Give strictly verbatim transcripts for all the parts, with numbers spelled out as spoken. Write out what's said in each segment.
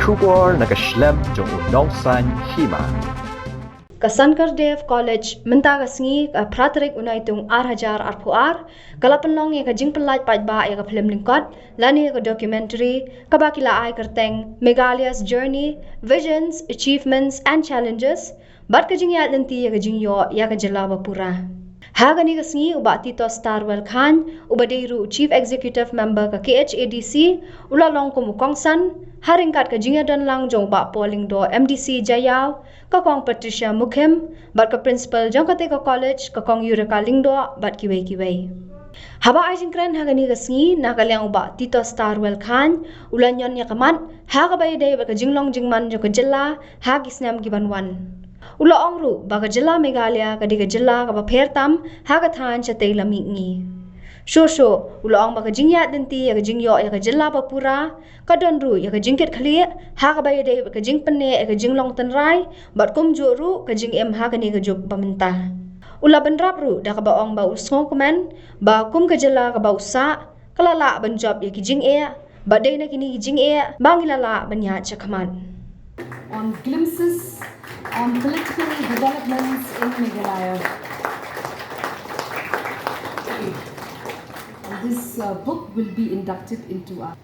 Khubor na ka shlem jong u nongsan hima. Ka Sankardev College mynta ka sngi ka phra tarik u Naitung ar hajar arphew ar ka la pynlong ïa ka jingpynlait paidbah ïa ka phlim lyngkot lane ïa ka documentary kaba ki la ai kyrteng Meghalaya's Journey, Visions, Achievements and Challenges, bad ka jingïaid lynti ïa ka jingïoh ïa ka jylla ba pura. Ha kane ka sngi u Bah Tito Starwell Chyne, uba dei ruh u Chief Executive Member ka K H A D C, u la long kum u kongsan ha ryngkat ka jingïadon lang jong u Bah Paul Lyngdoh, M D C Jaïaw, ka Kong Patricia Mukhim, bad ka Principal jong kata ka college, ka Kong Eureka Lyngdoh, bad kiwei kiwei. Haba ai jingkren ha kane ka sngi na ka liang u Bah Tito Starwell Chyne u la ñion ïa ka mat ha kaba ïadei bad ka jinglong jingman jong ka jylla ha ki snem ki ban wan. U la ong ruh ba ka jylla Meghalaya ka dei ka jylla kaba pher tam ha ka thaiñ shatei la mihngi. Shuh shuh u la ong ba ka jingïaid lynti ïa ka jingïoh ïa ka jylla ba pura ka don ruh ïa ka jingkitkhlieh ha kaba ïadei bad ka jingpynneh ïa ka jinglong tynrai bad kumjuh ruh ka jingim ha kane ka juk ba mynta. U la bynrap ruh da kaba ong ba u sngewkmen ba kum ka jylla kaba u sah ka la lah ban jop ia ki jingeh, ba dei na kine ki jingeh ba ngi la lah ban ïaid shakhmat. On glimpses on political developments in Meghalaya. And this uh, book will be inducted into our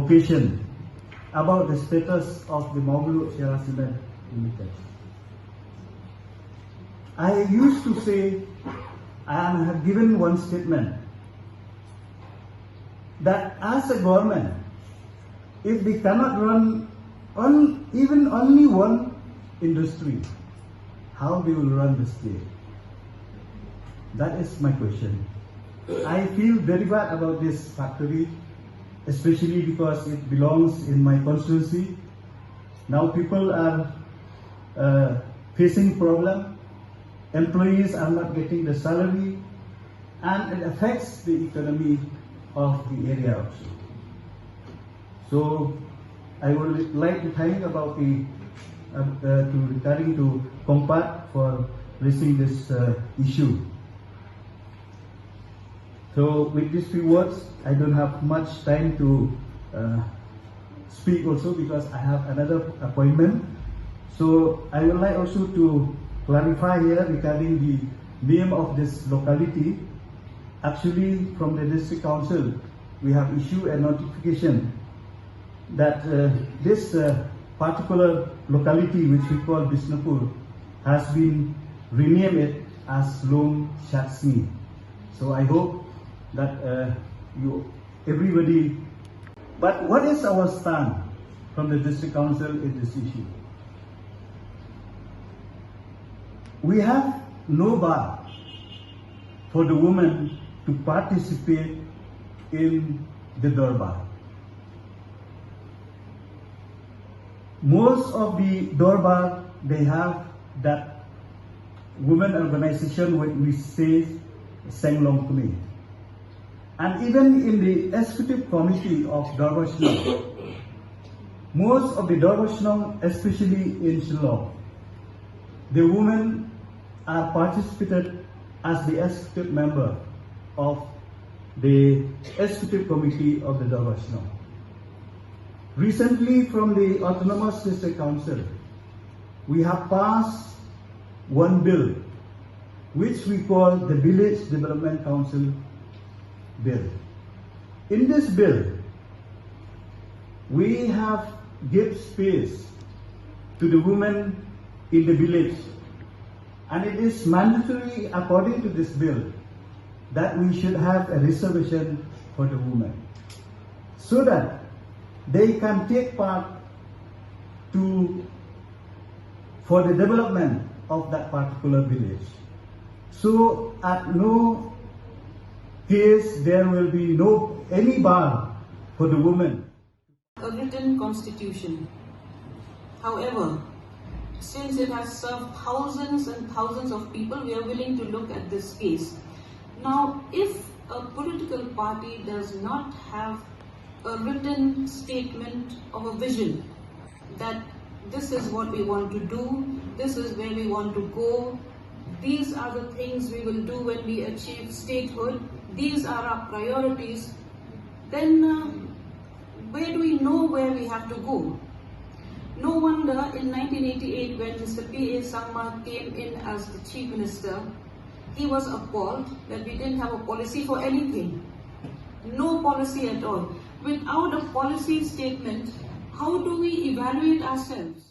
Occasion about the status of the Mawngloh Syiar Cement Limited. I used to say, and I have given one statement, that as a government, if they cannot run on even only one industry, how they will run the state? That is my question. I feel very bad about this factory, especially because it belongs in my constituency. Now people are uh, facing problem. Employees are not getting the salary, and it affects the economy of the area also. So I would like to thank about the uh, uh, to regarding to Kongpat for raising this uh, issue. So with these few words, I don't have much time to uh, speak also because I have another appointment. So I would like also to clarify here regarding the name of this locality. Actually, from the district council, we have issued a notification that uh, this uh, particular locality, which we call Bishnupur, has been renamed as Lum Shatsngi. So I hope that uh, you, everybody. But what is our stand from the district council in this issue? We have no bar for the women to participate in the Durbar. Most of the Durbar, they have that women organization, what we say Seng Long Kmie. And even in the executive committee of Durbar Shnong, most of the Durbar Shnong, especially in Shillong, the women are participated as the executive member of the executive committee of the Durbar Shnong. Recently, from the Autonomous District Council, we have passed one bill, which we call the Village Development Council Bill. In this bill, we have give space to the women in the village, and it is mandatory according to this bill that we should have a reservation for the women so that they can take part to for the development of that particular village. So at no case, there will be no any bar for the women. A written constitution. However, since it has served thousands and thousands of people, we are willing to look at this case. Now, if a political party does not have a written statement of a vision that this is what we want to do, this is where we want to go, these are the things we will do when we achieve statehood, these are our priorities, then uh, where do we know where we have to go? No wonder in nineteen eighty-eight, when Mister P A Sangma came in as the Chief Minister, he was appalled that we didn't have a policy for anything. No policy at all. Without a policy statement, how do we evaluate ourselves?